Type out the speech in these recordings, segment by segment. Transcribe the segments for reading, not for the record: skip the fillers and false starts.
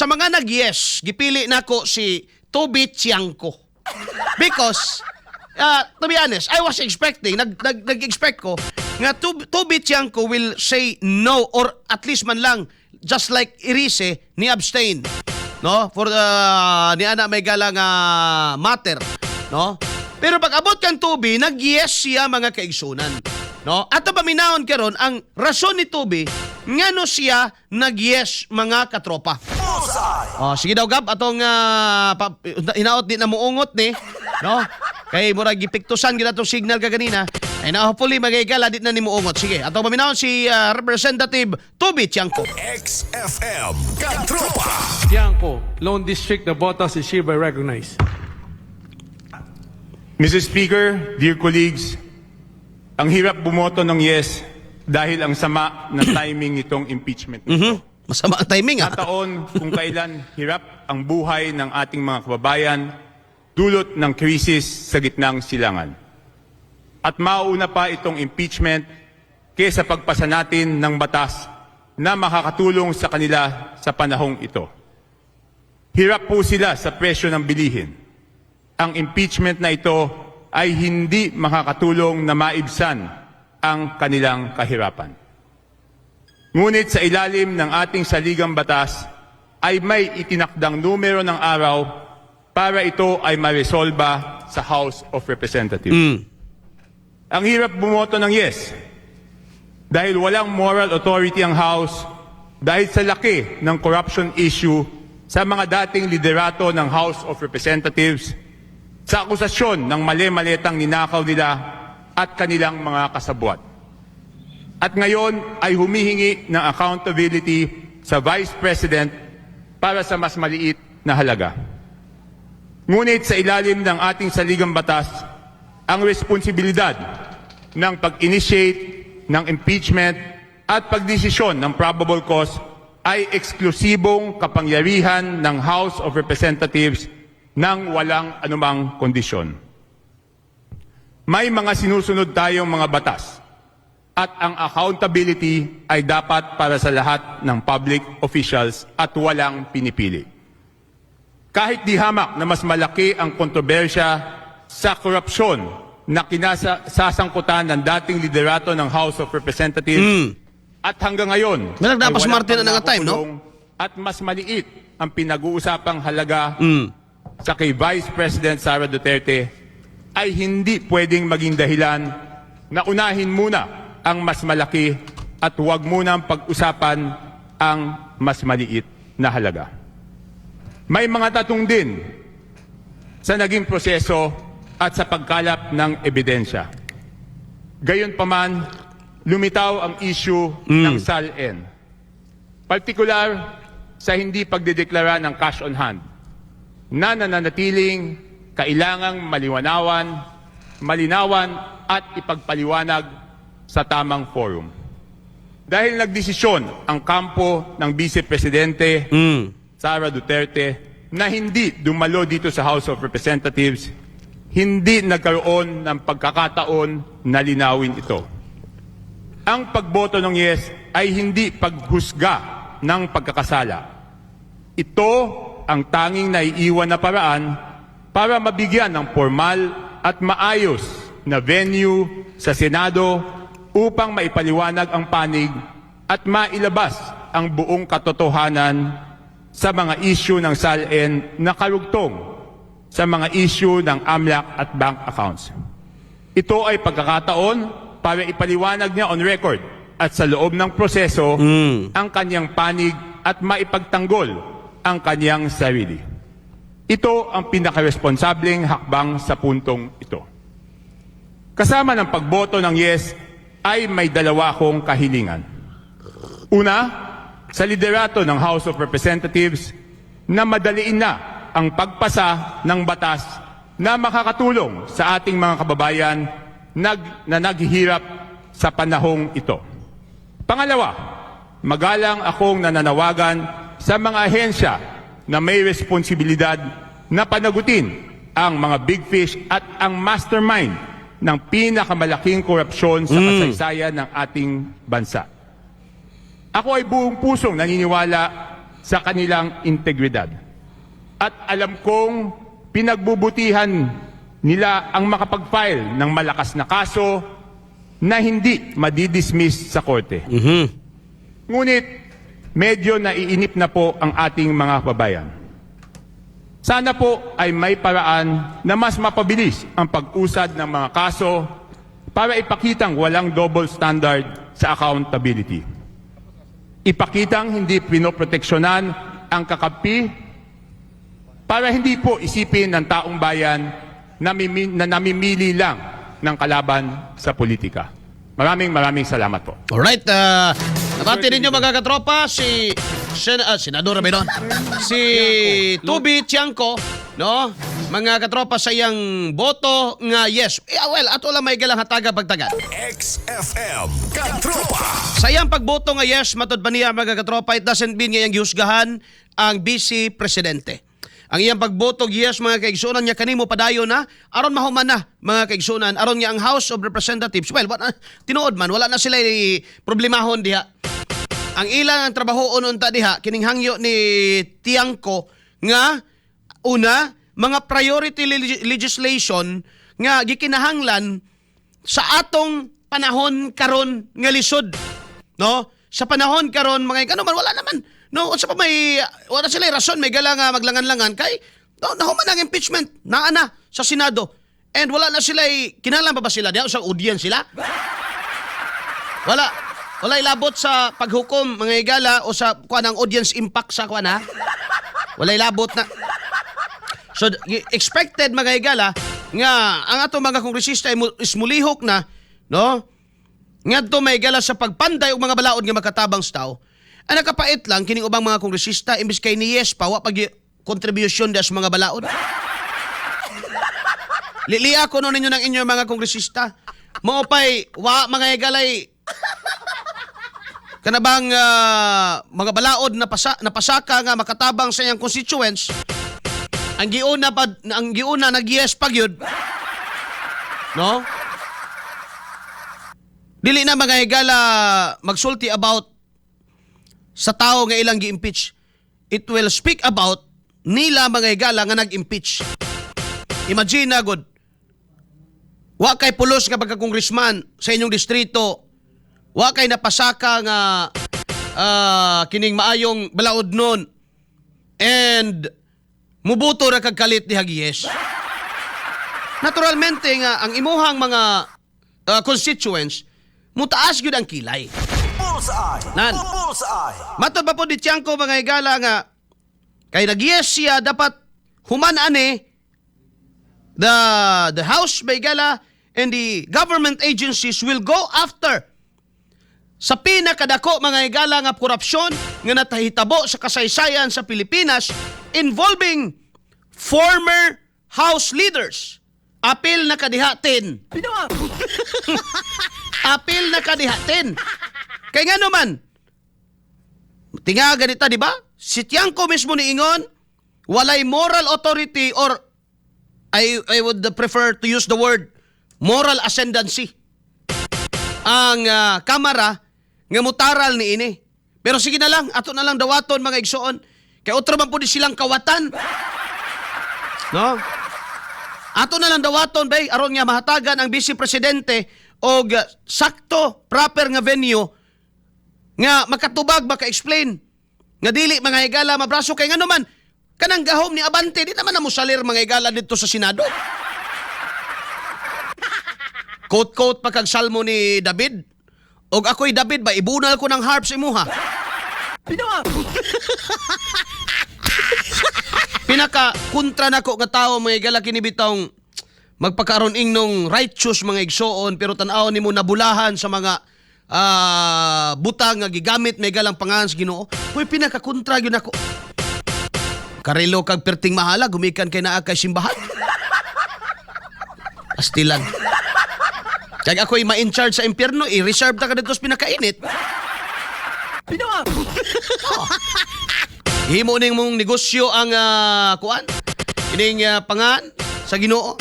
Sa mga nag-yes, gipili nako si Toby Tiangco. Because, to be honest, I was expecting, nag-expect ko, nga Toby Tiangco will say no or at least man lang, just like Erice, ni abstain. No? For the, ni ana may gala nga matter. No? Pero pag abot kang Toby, nag-yes siya, mga kaigsunan. No? Ato paminawon karon ang rason ni Toby ngano siya nag-yes, mga katropa. Oh, sige daw, Gab, atong hinaot di na muungot ni, no? Kay murag gipiktusan gid atong signal kaganina. Ay na, hopefully magigala di na ni muungot. Sige, atong paminawon si Representative Toby Tiangco. XFM Katropa. Tiangco, Lone District, the Botas is hereby recognized. Mr. Speaker, dear colleagues, ang hirap bumoto ng yes dahil ang sama ng timing nitong impeachment na ito. Masama ang timing ah. Taon kung kailan hirap ang buhay ng ating mga kababayan dulot ng krisis sa Gitnang Silangan. At mauna pa itong impeachment kaysa pagpasa natin ng batas na makakatulong sa kanila sa panahong ito. Hirap po sila sa presyo ng bilihin. Ang impeachment na ito ay hindi makakatulong na maibsan ang kanilang kahirapan. Ngunit sa ilalim ng ating saligang batas ay may itinakdang numero ng araw para ito ay maresolba sa House of Representatives. Ang hirap bumoto ng yes dahil walang moral authority ang House dahil sa laki ng corruption issue sa mga dating liderato ng House of Representatives sa akusasyon ng mali-maletang ninakaw nila at kanilang mga kasabwat. At ngayon ay humihingi ng accountability sa Vice President para sa mas maliit na halaga. Ngunit sa ilalim ng ating saligang batas, ang responsibilidad ng pag-initiate ng impeachment at pagdesisyon ng probable cause ay eksklusibong kapangyarihan ng House of Representatives ng walang anumang kondisyon. May mga sinusunod tayong mga batas at ang accountability ay dapat para sa lahat ng public officials at walang pinipili. Kahit di hamak na mas malaki ang kontrobersya sa korupsyon na kinasasangkutan ng dating liderato ng House of Representatives at hanggang ngayon May ay nagdapas walang Martin na nga time, no? pangnakukulong at mas maliit ang pinag-uusapang halaga sa kay Vice President Sara Duterte ay hindi pwedeng maging dahilan na unahin muna ang mas malaki at huwag munang pag-usapan ang mas maliit na halaga. May mga tanong din sa naging proseso at sa pagkalap ng ebidensya. Gayunpaman, lumitaw ang issue ng SALN. Partikular sa hindi pagdedeklara ng cash on hand na nananatiling kailangang maliwanawan, malinawan at ipagpaliwanag sa tamang forum. Dahil nagdesisyon ang kampo ng Vice Presidente Sara Duterte na hindi dumalo dito sa House of Representatives, hindi nagkaroon ng pagkakataon na linawin ito. Ang pagboto ng yes ay hindi paghusga ng pagkakasala. Ito ang tanging naiiwan na paraan para mabigyan ng formal at maayos na venue sa Senado upang maipaliwanag ang panig at mailabas ang buong katotohanan sa mga issue ng SALN na karugtong sa mga issue ng AMLC at bank accounts. Ito ay pagkakataon para ipaliwanag niya on record at sa loob ng proseso ang kanyang panig at maipagtanggol ang kanyang sarili. Ito ang pinakaresponsableng hakbang sa puntong ito. Kasama ng pagboto ng yes ay may dalawa kong kahilingan. Una, sa liderato ng House of Representatives na madaliin na ang pagpasa ng batas na makakatulong sa ating mga kababayan na naghihirap sa panahong ito. Pangalawa, magalang akong nananawagan sa mga ahensya na may responsibilidad na panagutin ang mga big fish at ang mastermind ng pinakamalaking korupsyon sa kasaysayan ng ating bansa. Ako ay buong pusong naniniwala sa kanilang integridad. At alam kong pinagbubutihan nila ang makapag-file ng malakas na kaso na hindi madidismiss sa korte. Ngunit medyo naiinip na po ang ating mga kababayan. Sana po ay may paraan na mas mapabilis ang pag-usad ng mga kaso para ipakitang walang double standard sa accountability. Ipakitang hindi pinoproteksyonan ang kakampi para hindi po isipin ng taong bayan na namimili lang ng kalaban sa politika. Maraming maraming salamat po. Alright, nabati ninyo, mga katropa, si Senador Rabenon, si Toby Tiangco, no? Mga katropa, sa iyang boto nga yes. Eh, well, ato lang may galang hataga pagtagan. XFM Katropa. Sa iyang pagboto nga yes, matod pa niya, mga katropa, it doesn't mean nga iyang gihusgahan ang vice presidente. Ang iyang pagboto yes, mga kaigsunan niya kanimo padayon na aron mahuman na, mga kaigsunan, aron nga ang House of Representatives, well, wala, tinuod man wala na sila problemahon diha. Ang ilang ang trabaho unta diha kining hangyo ni Tiangco nga una mga priority legislation nga gikinahanglan sa atong panahon karon nga lisod, no? Sa panahon karon, mga ano man, wala naman, no, unsa pa may wala sila rason may gala nga maglangan-langan kay, no, nahuman ang impeachment naa na sa Senado and wala na sila kinahanglan pa ba sila diha sa audience sila? Wala, wala ilabot sa paghukom, mga igala, o sa kuan ang audience impact sa kuan, ha. Wala ilabot na. So expected, mga higala, nga ang atong mga kongresista ay is mulihok na, no? Ngadto may higala sa pagpanday og mga balaod nga makatabang sa tao. Ang nakapait lang kining ubang mga kongresista, imbis kay ni yes pa, wa pag contribution das mga balaod. Lilia ko no ninyo ng inyong mga kongresista. Mao pay wa, mga higalay, kanabang mga balaod na napasaka nga makatabang sa iyang constituents. Ang giuna nag-yes pa gyud, no? Dili na, mga higala, magsulti about sa tao nga ilang gi-impeach. It will speak about nila, mga higala, nga nag-impeach. Imagine na god, wa kay pulos nga pagka-congressman sa inyong distrito, wa kay napasaka nga kining maayong balaod nun and mubuto ra kag kalit dihag yes. Naturalmente nga ang imuhang mga constituents mutaas gyud ang kilay. Bullseye. Nan. Bullseye. Matod pa po di Tiangco, mga higala, nga kay nag-yes siya, dapat human ani the House may gala and the government agencies will go after sa pinakadako, mga higala, nga korupsyon nga natahitabo sa kasaysayan sa Pilipinas involving former House leaders. Apil na kadihatin. Apil na kadihatin. Kay nga naman, tinga ganita, di ba? Si Tiangco mismo niingon, walay moral authority or I would prefer to use the word moral ascendancy ang kamara nga mutaral ni ini. Pero sige na lang, ato na lang dawaton, mga igsoon. Kay otro man pud silang kawatan. No? Ato na lang dawaton bay aron nga mahatagan ang vice presidente og sakto proper nga venue nga makatubag, maka-explain nga dili, mga higala, mabraso, kay ngano man kanang gahom ni Abante di naman na mosalir, mga higala, didto sa Senado. Quote quote pa kag salmo ni David. Og ako'y David ba, ibunal ko ng harp sa imuha. Pinaka kontra nako nga tao, mga higala, kini bitawng magpakaron ingnong righteous, mga igsoon, pero tan-awon nimo nabulahan sa mga butang nga gigamit may galang pangalan sa Ginoo. Hoy, pinaka kontra gyud nako. Karelo kag perting mahala gumikan kay naa kay simbahan. Pastilan. Kag ako'y ma-in charge sa impyerno, i-reserve ta ka dito sa pinakainit. Oh. Himo ning mong negosyo ang kuan. Ining pangan sa Ginoo.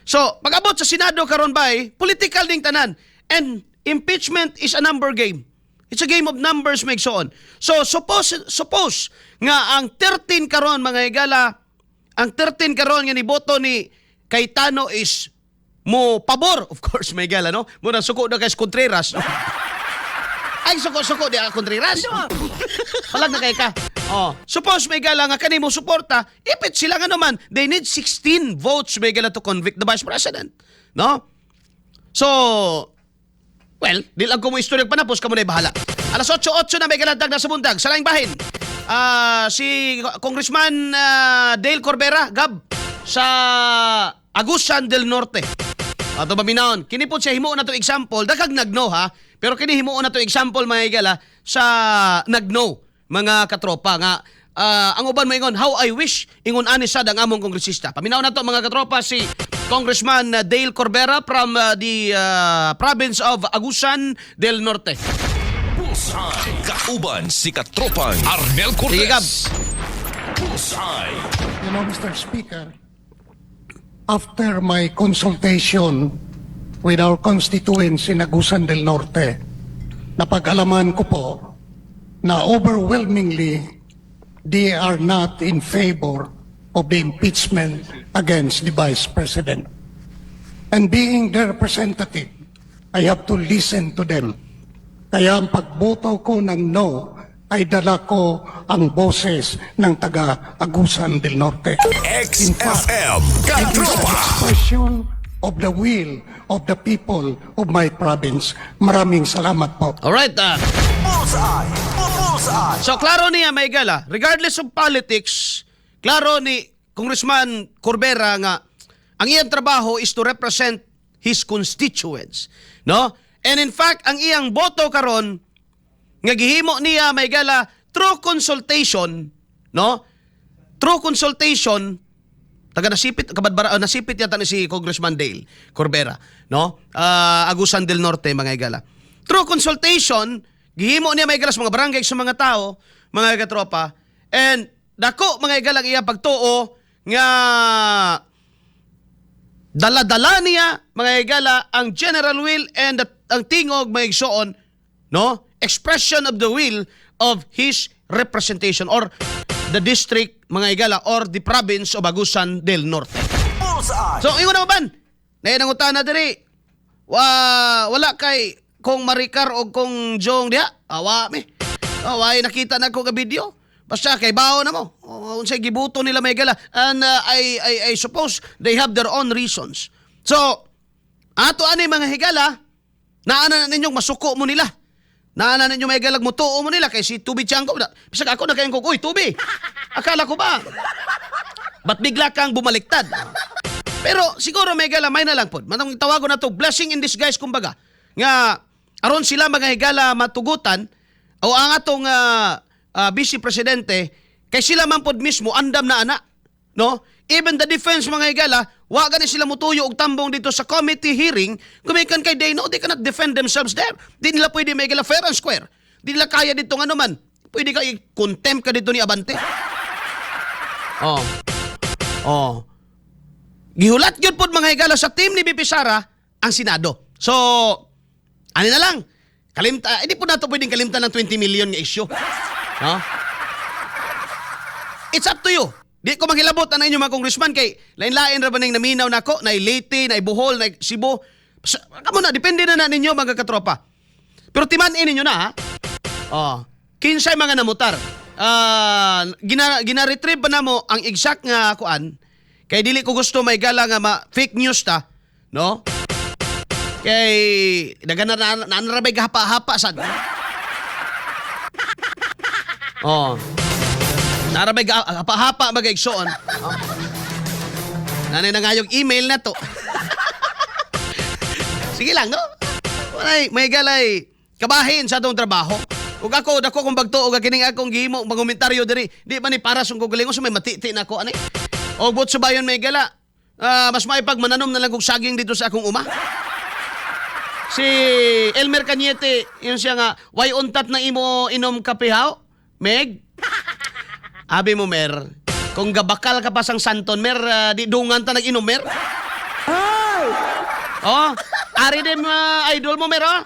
So, pag-abot sa Senado karon bay, political ding tanan. And impeachment is a number game. It's a game of numbers, mga igsoon. So suppose suppose nga ang 13 karon, mga higala, ang 13 karon nga niboto ni Cayetano is mo pabor, of course, mga higala, no? Mo na suko na kay Contreras. No? Ay, suko-suko di ka Contreras. Palag na kay ka. Oh. Suppose, may gala, nga kani mo suporta, ipit sila nga naman, they need 16 votes, may gala, to convict the vice president. No? So, well, di lang ko mo istorya panapos, kamo na bahala. Alas 8:08 na, may galantag na sa bundag. Sa laing bahin, si Congressman Dale Corbera, Gab, sa Agusan del Norte. Ato paminawon, kini po siya himuon na to example, dakag nagno ha, pero kini himuon na to example, mga higala, sa nagno mga katropa nga ang uban moingon, "How I wish ingon ani sad ang among kongresista." Paminaw na to, mga katropa, si Congressman Dale Corbera from the province of Agusan del Norte. Bullseye. Kauban si Katropang Arnel Cortez. Sige, Gab. Bullseye. Mr. Speaker, after my consultation with our constituents in Agusan del Norte, napag-alaman ko po na overwhelmingly they are not in favor of the impeachment against the Vice President. And being their representative, I have to listen to them. Kaya ang pagboto ko ng no ay dala ko ang boses ng taga Agusan del Norte. In fact, XFM. it is an Katropa. expression of the will of the people of my province. Maraming salamat po. Alright, Bullseye. Bullseye. So klaro niya, may gala, regardless of politics, klaro ni Congressman Corbera nga ang iyang trabaho is to represent his constituents, no? And in fact, ang iyang boto karon nga gihimo niya, may gala, through consultation, no? Through consultation, taga Nasipit, Kabadbara, Nasipit yata ni si Congressman Dale Corbera, no? Agusan del Norte, mga higala. Through consultation, gihimo niya, may higala, sa mga barangay, sa mga tao, mga katropa, and dako, mga higala, ang iyang pagtuo nga dala-dala niya, mga higala, ang general will and ang tingog, mga igsoon, no? Expression of the will of his representation or the district, mga higala, or the province of Agusan del Norte. Bullseye. So, ingon na ban. Nainangutan na diri. Wa wala kay kung Maricar o kung Jong diha. Awa mi. Oh, way nakita na ko nga video. Basta kay bao na mo. Oh, unsay gibuto nila, may gala. And I suppose they have their own reasons. So, ato ani, mga higala, naa na ninyong masuko mo nila. Naa na ninyo may galag mutuo mo nila kay si Toby Tiangco. Bisag ako na kayong, "Uy, Toby. Akala ko ba? Ba't bigla kang bumaliktad?" Pero siguro may gala may na lang pod. Manong tawago na to blessing in disguise kumbaga. Nga aron sila, mga higala, matugutan o ang atong vice presidente kay sila man pod mismo andam na ana. No? Even the defense, mga higala, wa gani sila mutuyo og tambong dito sa committee hearing gumikan kay they know they cannot defend themselves there. Di nila pwede, may higala, fair and square. Di nila kaya dito nga naman. Pwede ka i-contempt ka dito ni Abante. Oh. Oh. Gihulat gyud pod, mga higala, sa team ni VP Sara ang Senado. So, ano na lang? Kalimta, hindi po nato pwedeng kalimtan ng 20 million nga issue. No? It's up to you. Di ko manghilabot ang inyong mga congressman kay lain-lain ra ba ning naminaw nako, na Leyte, na Bohol, na Cebu. Kamo na, depende na na ninyo, mga katropa. Pero timan-in ninyo na ha. Oh, kinsay mga namutar. Gina-retrieve pa namo ang exact nga kuan kay dili ko gusto may gala nga ma fake news ta, no? Kay daghan na na na bay gahapa-hapa sad. Oh. Narabay hapa-hapa bagay igsoon. Oh. Nanay na nga yung email na to. Sige lang, no? Walay, may galay kabahin sa atong trabaho. Ug ako, dako kong bagto og kining akong gihimo mga komentaryo diri. Di ba ni para sa kong so may matiti na ako ani. Og but subayon, may gala. Mas maipag mananom na lang kog saging dito sa akong uma. Si Elmer Cañete, yun siya nga, "Why untat na imo inom kape haw? Meg?" Abi mo, Mer, kung gabakal ka pa sang santon, Mer, di dungan ta nag-inom, Mer. Oh, ari din mga idol mo, Mer, oh.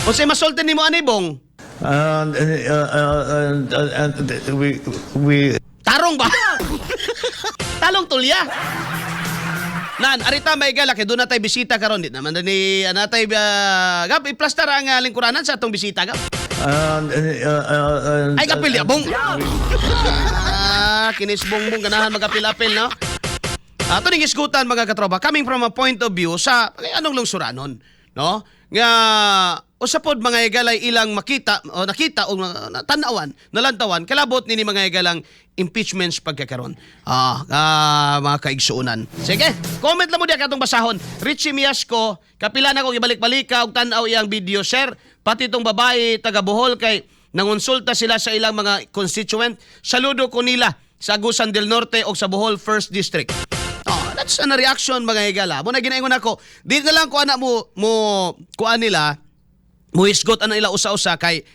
Unsay masulti nimo ani, Bong? And we Tarong ba? Talong tulya. Nan, arita may gala kay doon natay bisita karon, di naman ni natay gab iplastar ang lingkuranan sa atong bisita, gab. And Ay, kapil ya, Bong. Ah, kinis Bongbong ganahan magapil-apil, no? Ato ning isgutan, mga katropa, coming from a point of view sa ay, anong lungsuranon, no? Nga usa pod, mga higalay, ilang makita o nakita o tanawan, nalantawan kalabot nini, mga higalang impeachments pagkakaron. Ah, mga kaigsuonan. Sige, comment lang mo diya katong basahon. Richie Miasco, kapila na kong ibalik-balika og tan-aw iyang video, sir. Pati itong babae taga Bohol kay nangonsulta sila sa ilang mga constituent. Saludo ko nila sa Agusan del Norte o sa Bohol First District. Oh, that's an reaction, mga higala. Mo na ginaingon ako. Di na lang ko ana mo mo kuan nila, muhisgot ana nila usa-usa kay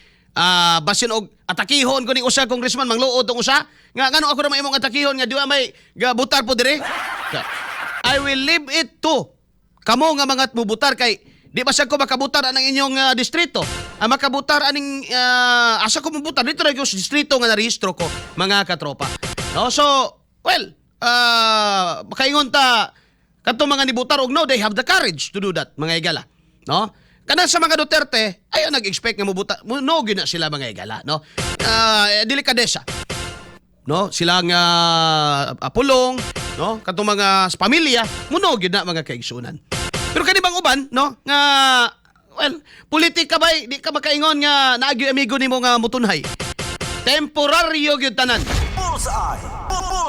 basin og atakihon ko ning usa congressman, mangluod tong usa nga ngano ako ra imong atakihon nga di ba may gabutar po dire. I will leave it to kamo nga mga mubutar kay di ba siya ko makabutar anang inyong distrito. Ang makabutar aning asa ko mubutar dito ra gyud sa distrito nga narehistro ko, mga katropa. No, so well, makaingon ta kadtong mga nibutar og no, they have the courage to do that, mga higala. No? Kanang sa mga Duterte, ayaw nag-expect nga mubuta, no gyud na sila, mga higala, no? Delikadesa. No? Sila nga pulong, no? Katong mga sa pamilya, muno gyud na, mga kaigsunan. Pero kani bang uban, no? Nga well, politika bay, di ka makaingon nga naagyo amigo nimo nga mutunhay. Temporaryo gyud tanan. Bullseye.